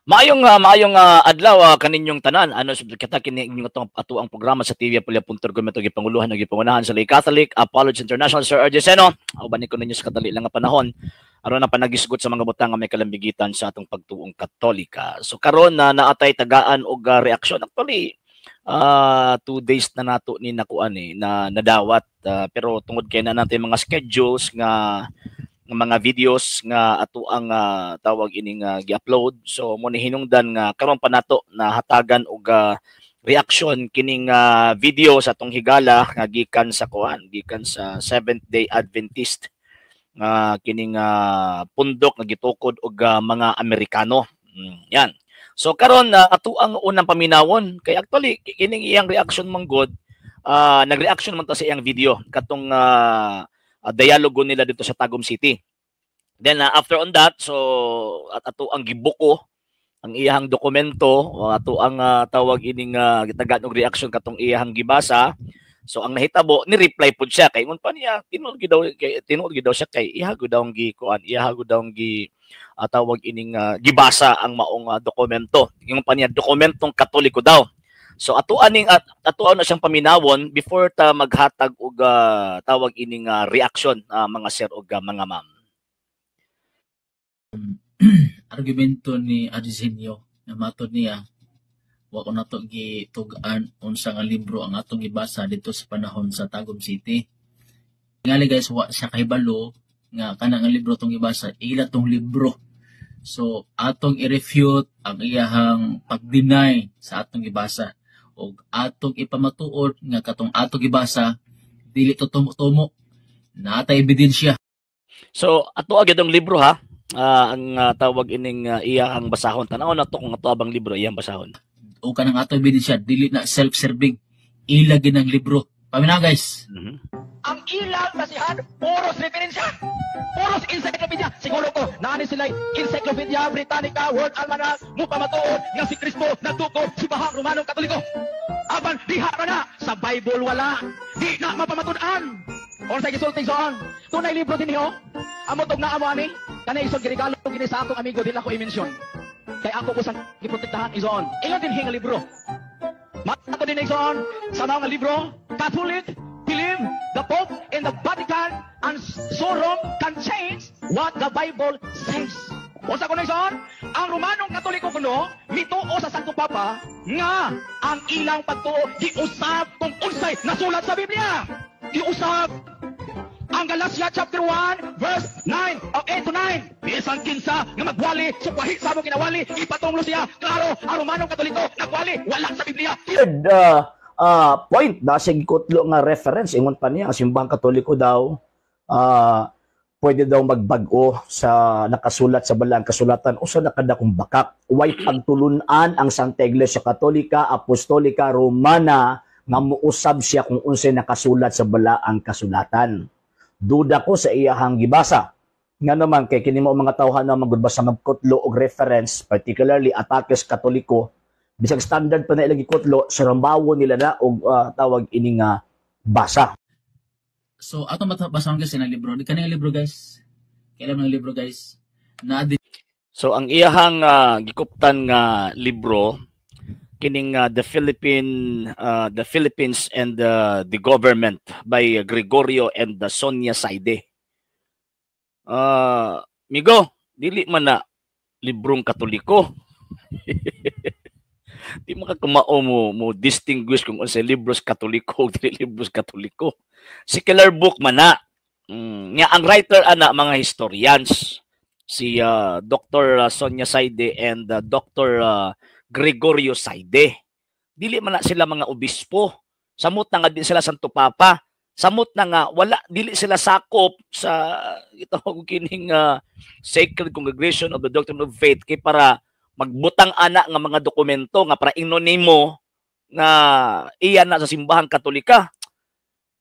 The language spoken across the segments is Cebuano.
Maayong adlaw kaninyong tanan. Ano sa kita kini inyong atong ato ang programa sa TV Apolya.org ito gipanguluhan ug gipangunahan sa Lay Catholic Apology International, Sir RJ Seno. Uban ko ninyo sa kadali lang nga panahon aron na panagisgot sa mga butang nga may kalambigitan sa atong pagtuong Katolika. So karon na naatay tagaan og reaksyon. Actually, 2 days na nato ni nakuan eh, na nadawat, pero tungod kay na natin mga schedules nga nga mga videos nga ato ang tawag ining gi-upload, so mo ni hinungdan nga karon pa nato na hatagan og reaksyon kining video sa atong higala nga gikan sa kuan, gikan sa Seventh Day Adventist nga kining pundok nga gitukod og mga Amerikano. Yan. So karon ato ang unang paminawon kay actually kining iyang reaction man gud, nagreaction man ta sa iyang video katong dialogo nila dito sa Tagum City. Then after on that, so at ato ang gibuko ang iyang dokumento, o ato ang tawag ining gitagaan og reaction katong iyang gibasa. So ang nahitabo, ni reply pud siya kay ingon pa niya tinuod gid daw, kay tinuod gid daw siya kay iya gud daw gi kuan, iya gud daw gi tawag ining gibasa ang maong dokumento. Ingon pa niya dokumentong Katoliko daw. So ato aning at ato na siyang paminawon before ta maghatag og tawag ining reaction, mga sir ug mga ma'am. Argumento ni Argenio na matod niya wa ko nato gitug-an unsa nga libro ang atong gibasa dito sa panahon sa Tagum City. Ngali guys, wa siya kahibalo nga kana nga libro tong gibasa ila tong libro. So atong i-refute ang iyahang pag-deny sa atong gibasa ug atong ipamatuod nga katong atong gibasa dili to tumo-tumo, natay ebidensya. So ato agad ang libro ha. Ang tawag ining iyahang basahon. Tan-aw na to kung ato abang libro iyang basahon. O kanang ato ebidensya dili na self-serving, ila ginang libro. Paminaw, guys. Ang ilang basihan, puros referensya. Puros encyclopedia. Siguro ko, naani sila Encyclopedia Britannica, World Almanac, mupamatuod nga si Kristo nagtukod sa Simbahang Romanong Katoliko. Apan, diha ka na, sa Bible wala. Di na mapamatud-an. Unsa gisulti soon? Tunay libro din ho. Amo tog naa mo ani. Kanay isod giregalo gini sa akong amigo, di lang ko i-mention. Kay ako ko sang giprotektahan isoon. Ilan din nga libro? Mato din igsoon sa mga libro, Catholic believe the Pope in the Vatican and so Rome can change what the Bible says. Unsa ko na igsoon? Ang Romanong Katoliko kuno mituo sa Santo Papa nga ang ilang pagtuo giusab kung unsay nasulat sa Biblia. Giusab ang Galatia chapter 1 verse 9 o 8 to 9. Bisan kinsa nga magwali sa kwahi sa among kinawali, ipatunglo siya. Klaro, ang Romanong Katoliko nagwali wala sa Biblia. Third point na sa gikutlo nga reference, ingon pa niya ang Simbahang Katoliko daw pwede daw magbag-o sa nakasulat sa Balaang Kasulatan, usa na kadakong bakak. Way pagtulunan ang Santa Iglesia Katolika Apostolika Romana nga muusab siya kung unsay nakasulat sa Balaang Kasulatan. Duda ko sa iyahang gibasa. Nga naman kay kini mo mga tawhan na magud basta magkutlo og reference, particularly atakes Katoliko, bisag standard pa na ilang gikutlo, sarambawo nila na og tawag ini nga basa. So ato basahon guys ang libro. Di kaning libro, guys. Kailan ng libro, guys? Na So ang iyahang gikuptan nga libro kining The Philippines and the Government by Gregorio and Sonia Saide. Migo, dili man na librong Katoliko. Di makakumao mo mo distinguish kung unsay libros Katoliko o dili libros Katoliko. Secular book man na. Nga ang writer ana mga historians, si Dr. Sonia Saide and Dr. Gregorio Saide. Dili man na sila mga obispo. Samot na nga din sila Santo Papa. Samot na nga wala, dili sila sakop sa ito kining Sacred Congregation of the Doctrine of Faith kay para magbutang ana nga mga dokumento nga para ingnon nimo nga iya na sa Simbahang Katolika.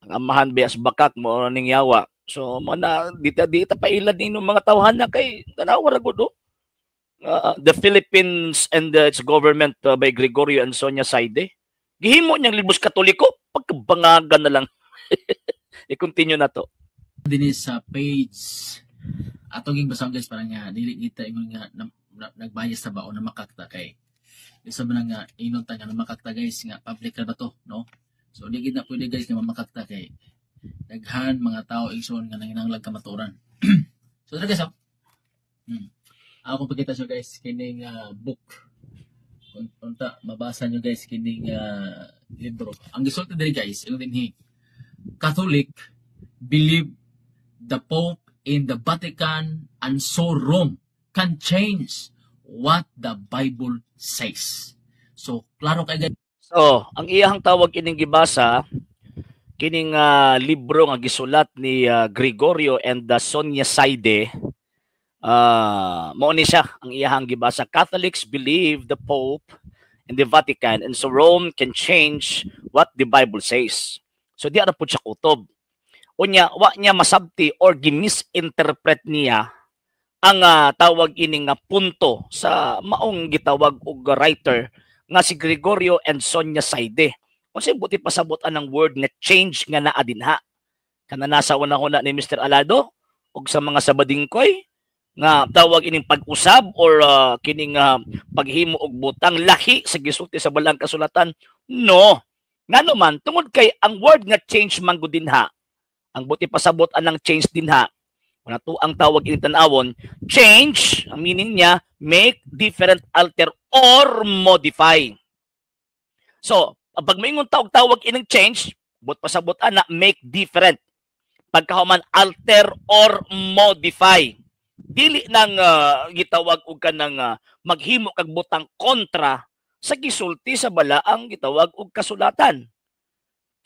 Ang amahan bias bakak mo ning yawa. So mo na dita dita pailad nino mga tawhan na kay tanawa ra gud oh. The Philippines and its Government by Gregorio and Sonia Saide. Gihimo niyang libros Katoliko, pagkabangagan na lang. I-continue na to. Dinhi sa page atong ging basahon guys, para nga dili kita ingon nga Nagbayas na ba o namakakta kay isa man nga ingon ta nga namakakta, guys, nga public ra ba to, no? So di gid na pwede, guys, nga mamakakta kay daghan mga tao, igsoon, nga nanginahanglan kamatuoran. So tara, guys, oh. Ako pakita sa guys kining book. Kung unta mabasa nyo, guys, kining libro. Ang gisulti diri, guys, ingon dinhi, "Catholic believe the Pope in the Vatican and so Rome can change what the Bible says." So klaro kay, guys. So, ang iyahang tawag ining gibasa kining libro nga gisulat ni Gregorio and the Sonia Saide, mao ni siya ang iyahang gibasa: "Catholics believe the Pope and the Vatican and so Rome can change what the Bible says." So di ara pud siya kutob. Unya wa niya masabti or gi-misinterpret niya ang tawag ini nga punto sa maong gitawag og writer nga si Gregorio and Sonia Saide. Unsay buot pasabot anang word nga change nga naa dinha? Kana nasa una-una ni Mr. Alado ug sa mga sabadingkoy nga tawag ining pag-usab or kining paghimo og butang lahi sa gisulti sa balaang kasulatan? No. Ngano man, tungod kay ang word nga change man gud dinha, ang buot pasabot anang change dinha, kung ato ang tawag ini tan-awon, change, ang meaning niya, make different, alter, or modify. So, pag maingon tawag tawag ining change, buot pasabot ana, make different. Pagkahuman, alter or modify. Dili nang gitawag og kanang maghimo kag butang kontra sa gisulti sa balaang gitawag og kasulatan.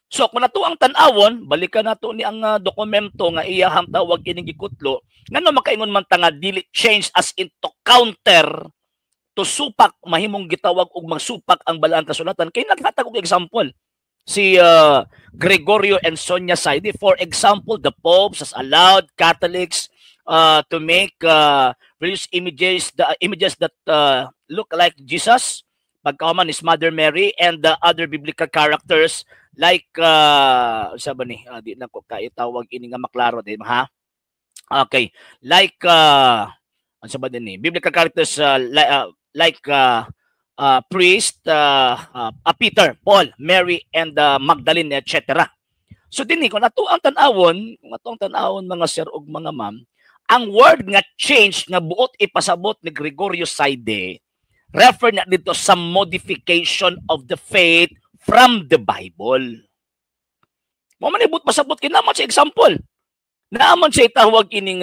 So kung nato ang tan-awon, balikan nato ni ang dokumento nga iyahang tawag ining gikutlo, ngano makaingon man ta nga dili change as into counter to supak, mahimong gitawag og magsupak ang balaang kasulatan, kay naghatag og example si Gregorio and Sonia Saidi. For example, the popes has allowed Catholics to make religious images, the images that look like Jesus, pagkahuman his Mother Mary and the other biblical characters like sa ba ni di na ko kaitawag ini nga maklaro di ha. Okay, like ano ba din ni biblical characters like priest Peter, Paul, Mary and Magdalene, etc. So dinhi kung ato ang tan-awon, mga sir ug mga ma'am, ang word nga change nga buot ipasabot ni Gregorio Saide refer na dito sa modification of the faith from the Bible. Mao man buot pasabot kay naman sa example. Naaman siya itawag ining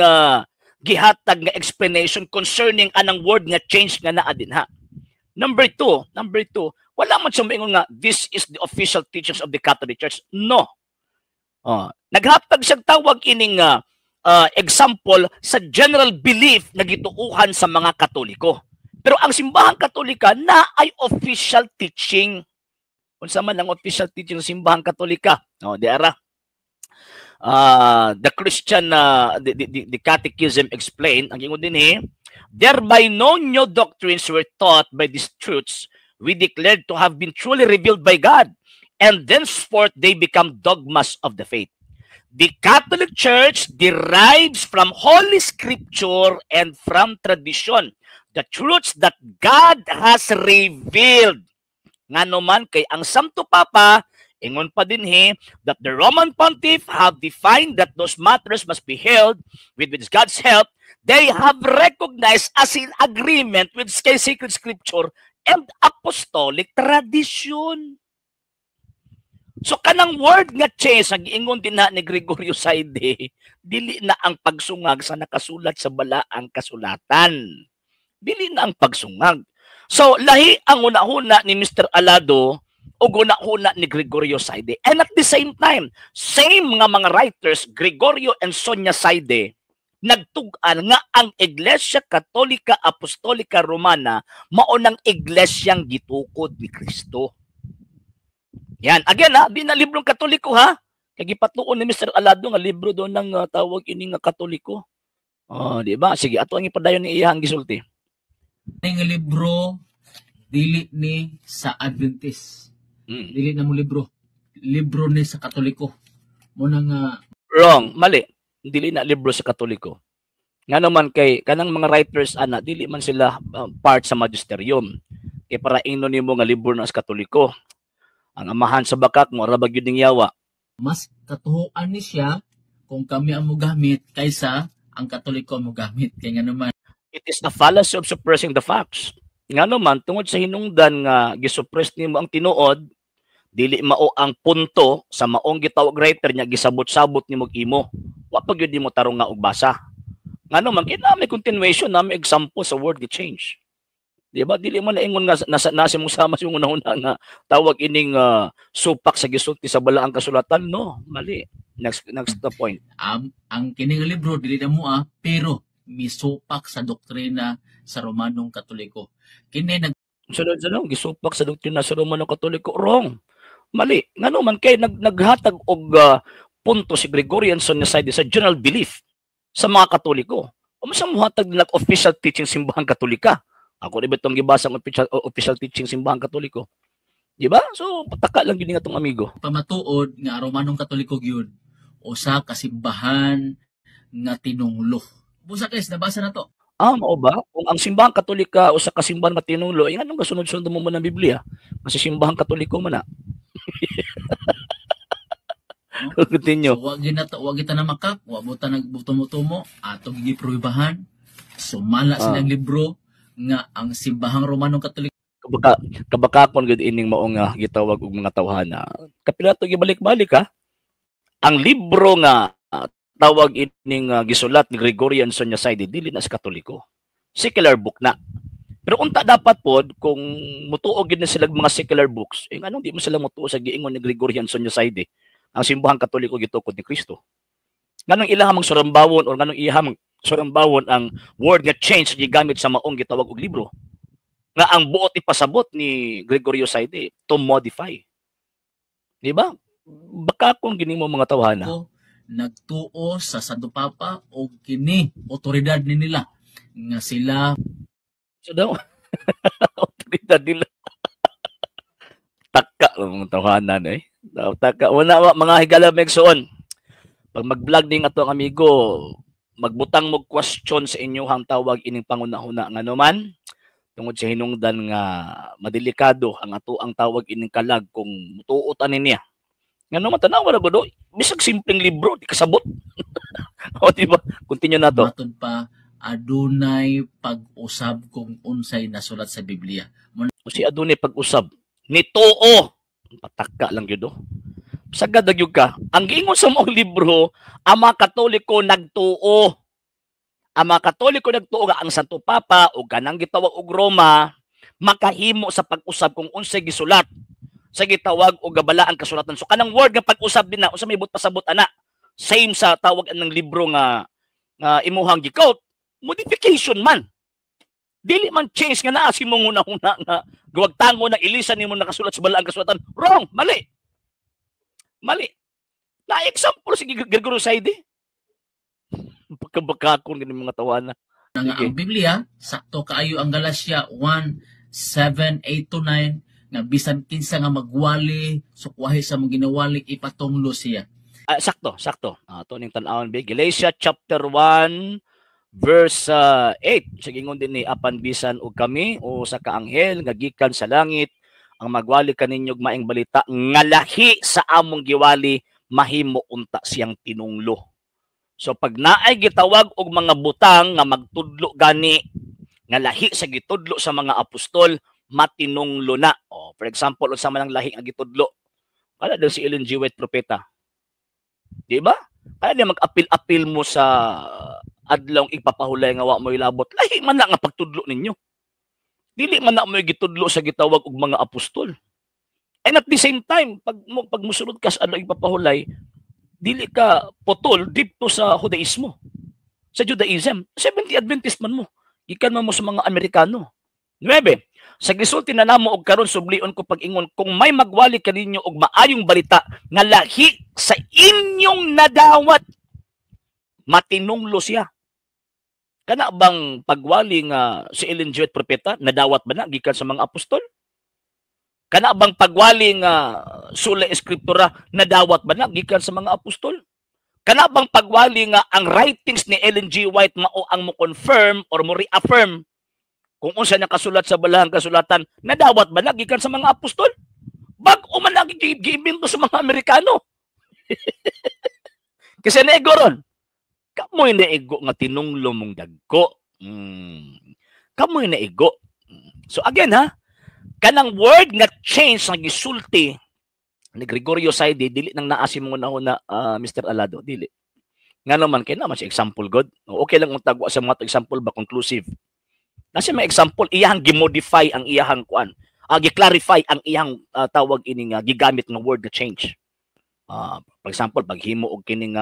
gihatag nga explanation concerning anang word nga change nga naa dinha. Number two, wala man siya maingon nga this is the official teachings of the Catholic Church. No. Naghatag siya tawag ining example sa general belief na gituuhan sa mga Katoliko. Pero ang Simbahang Katolika na ay official teaching. Unsa man ang official teaching sa Simbahang Katolika? Oh, di ara. The Christian the Catechism explained ang ingon dinhi, "Thereby no new doctrines were taught by these truths we declared to have been truly revealed by God, and thenceforth they become dogmas of the faith. The Catholic Church derives from Holy Scripture and from tradition the truths that God has revealed." Ngano man kay ang Santo Papa ingon pa dinhi that the Roman Pontiff have defined that those matters must be held with God's help they have recognized as in agreement with sacred scripture and apostolic tradition. So kanang word nga change ang giingon din na ni Gregorio Saide, dili na ang pagsungag sa nakasulat sa balaang kasulatan. Dili na ang pagsungag. So lahi ang una-una ni Mr. Alado o una-una ni Gregorio Saide. And at the same time, same nga mga writers, Gregorio and Sonia Saide, nagtug-an nga ang Iglesia Katolika Apostolika Romana mao nang iglesyang gitukod ni Kristo. Yan. Again ha, di na librong Katoliko ha. Kay gipatuon ni Mr. Alado nga libro do ng tawag ini nga Katoliko. Oh, di ba? Sige, ato ang ipadayon ni iyang gisulti. Ning libro dili ni sa Adventist. Dili na mo libro. Libro ni sa Katoliko. Mo na nga Wrong, mali. Dili na libro sa Katoliko. Nga naman kay kanang mga writers ana, dili man sila part sa magisterium. Kay para ingnon nimo nga libro na sa Katoliko. Ang amahan sa bakak mo ra gyud ning yawa. Mas katuhuan ni siya kung kami ang mogamit kaysa ang Katoliko ang mogamit. Kay nga naman It is the fallacy of suppressing the facts. Nga naman tungod sa hinungdan nga gisuppress nimo ang tinuod, dili mao ang punto sa maong gitawag writer niya, gisabot-sabot nimo imo. Wa pa gyud nimo tarong nga og basa. Nga naman kay na may continuation, na may example sa word change. Di ba? Dili man naingon nga nasa nasa mong sama sa imong una nga tawag ining supak sa gisulti sa balaang kasulatan. No, mali. Next next the point. Ang kining libro dili na mua, pero misupak sa doktrina sa Romanong Katoliko. Kini nag Sunod sunod gisupak sa doktrina sa Romanong Katoliko. Wrong. Mali. Ngano man kay naghatag og punto si Gregorian Sonia sa general belief sa mga Katoliko. Unsa mohatag nila official teaching Simbahang Katolika? Ako rin ba itong gibasa ang official teaching Simbahang Katoliko? Di ba? So, pataka lang gini nga tong amigo. Pamatuod nga Romanong Katoliko gyud usa ka simbahan nga tinunglo. Busa guys, nabasa na to. Ah, mao ba? Kung ang Simbahang Katolika usa ka simbahan matinunglo, eh, anong kasunod-sunod mo man ang Biblia? Kasi Simbahang Katoliko man na. No? Continue. So, wag gina wag kita na makak, wa mo ta nagbutumo-tumo, atong giprobahan. Sumala silang libro nga ang Simbahang Romanong Katoliko Kabaka kabakakon gud ining mao nga gitawag og mga tawhana. Kapila to gibalik-balik ha. Ang libro nga tawag ining gisulat ni Gregorian Sonia Saidi, dili na sa Katoliko. Secular book na. Pero unta dapat pod kung mutuo gid na sila mga secular books, eh nganong di mo sila mutuo sa giingon ni Gregorian Sonia Saidi? Ang Simbahang Katoliko gitukod ni Kristo. Nganong ilaha mang surambawon or nganong iha mang surambawon ang word nga change gigamit sa maong gitawag og libro? Nga ang buot ipasabot ni Gregorio Saide to modify. Di ba? Baka kung gini mo mga tawhana. Nagtuo sa Santo Papa o kini otoridad ni nila nga sila So daw, otoridad nila. Taka lang mga tawhana eh. Taka. Wala mga higala megsoon. Pag mag-vlog ning ato ang amigo, magbutang mo question sa inyong tawag ining pangunahuna, nga naman tungod sa hinungdan nga madelikado ang ato ang tawag ining kalag kung mutuot ani niya. Nga naman tanawa ra gud, bisag simpleng libro di kasabot. O di ba? Continue na to. Matod pa adunay pag-usab kung unsay nasulat sa Biblia. O si adunay pag-usab nituo, pataka lang gyud oh. Sagad na gyud ka. Ang giingon sa maong libro, ang mga Katoliko nagtuo. Ang mga Katoliko nagtuo nga ang Santo Papa o kanang gitawag og Roma makahimo sa pag-usab kung unsay gisulat sa gitawag og gabalaang kasulatan. So kanang word nga pag-usab din na unsa may buot pasabot ana? Same sa tawag ng libro nga nga imuhang gi-quote, modification man. Dili man change nga naa si mong una-una nga gawagtango na ilisan nimo nakasulat sa balaang kasulatan. Wrong, mali. Mali. Na example si Gregorio Saide. Pagkabakakon gani mga tawana. Nga Sige. ang Biblia sakto kaayo ang Galatia 1:7, 8 to 9 nga bisan kinsa nga magwali sukwahi sa mong ginawali ipatunglo siya. Ah, sakto, sakto. Ah, to ning tan-awon be Galatia chapter 1 verse 8. Sige, ingon din ni apan bisan og kami o sa kaanghel nga gikan sa langit ang magwali kaninyo og maing balita nga lahi sa among giwali, mahimo unta siyang tinunglo. So pag naay gitawag og mga butang nga magtudlo gani nga lahi sa gitudlo sa mga apostol, matinunglo na. O, for example, unsa man ang lahi nga gitudlo? Kada daw si Ellen G. White propeta. Di ba? Kaya di mag-apil-apil mo sa adlong ipapahulay nga wa mo'y labot. Lahi man na nga pagtudlo ninyo. Dili man na mo'y gitudlo sa gitawag og mga apostol. And at the same time, pag musulod ka sa adlong ipapahulay, dili ka putol dito sa Judaismo. Sa Judaism, Seventh-day Adventist man mo. Gikan man mo sa mga Amerikano. 9. Sa gisulti na namo og karon sublion ko pag-ingon, kung may magwali kaninyo og maayong balita nga lahi sa inyong nadawat, matinunglo siya. Kana bang pagwali nga si Ellen G. White propeta nadawat ba na gikan sa mga apostol? Kana bang pagwali nga sula eskriptura nadawat ba na gikan sa mga apostol? Kana bang pagwali nga ang writings ni Ellen G. White mao ang mo confirm or mo reaffirm kung unsa nakasulat sa balahang kasulatan, nadawat ba na gikan sa mga apostol? Bag-o man lagi giimbento sa mga Amerikano. Kasi naigo ron. Kamoy naigo nga tinunglo mong dagko. Kamoy naigo. So again ha, kanang word nga change nga gisulti ni Gregorio Saide, dili nang naa si mga na Mr. Alado, dili. Nga naman kay naman si example god. Okay lang kung tagwa sa mga example ba conclusive. Nasa may example iyahang gimodify ang iyahang kuan. Gi-clarify ang iyang tawag ini nga gigamit nga word nga change. For example, paghimo og kining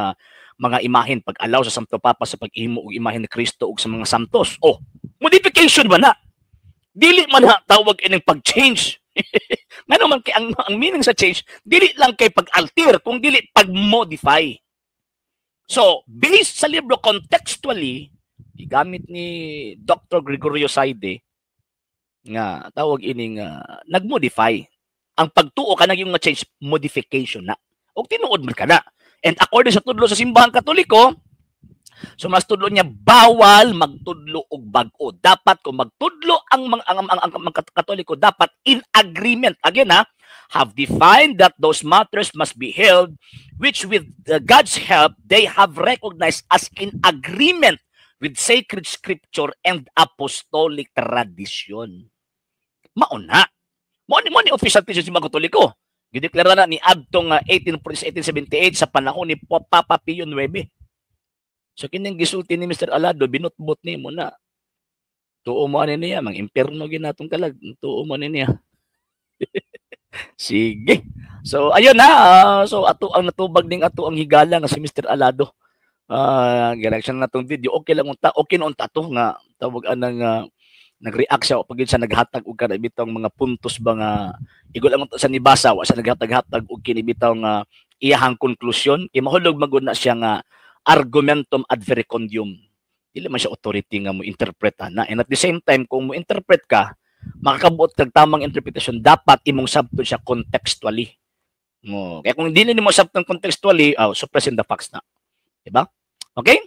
mga imahen, pag-allow sa Santo Papa sa paghimo og imahen ni Kristo ug sa mga santos. Oh, modification ba na? Dili man ha tawag ining pag-change. Ngano man kay ang meaning sa change, dili lang kay pag-alter, kung dili pag-modify. So, based sa libro contextually, gigamit ni Dr. Gregorio Saide nga tawag ining nag-modify. Ang pagtuo kanang yung nga change, modification na. Og tinuod man kana. And according sa tudlo sa Simbahang Katoliko, so mas tudlo niya bawal magtudlo og bag-o. Dapat kung magtudlo ang mga Katoliko, dapat in agreement. Again ha, have defined that those matters must be held which with God's help they have recognized as in agreement with sacred scripture and apostolic tradition. Mauna. Mao ni official teaching sa mga Katoliko. Gideklara na ni adtong 1878 sa panahon ni Papa Pio IX. So kining gisulti ni Mr. Alado, binutbot nimo na. Tuo mo ani niya, mang imperno ginatong kalag. Tuo mo ani niya. Sige. So ayun na, so ato ang natubag ning ato ang higala nga si Mr. Alado. Gireaction na tong video. Okay lang unta, okay na unta to nga tawag anang nag-react siya o pag siya naghatag og kada bitong mga puntos ba nga igol ang sa nibasa, wa siya naghatag-hatag og kini bitaw nga iyahang konklusyon kay mahulog magud na siya nga argumentum ad verecundium. Dili man siya authority nga mo interpret na. And at the same time, kung mo interpret ka, makakabuot kag tamang interpretation, dapat imong sabton siya contextually mo. Kaya kung dili nimo sabton contextually, oh, suppressing the facts na, diba? Okay.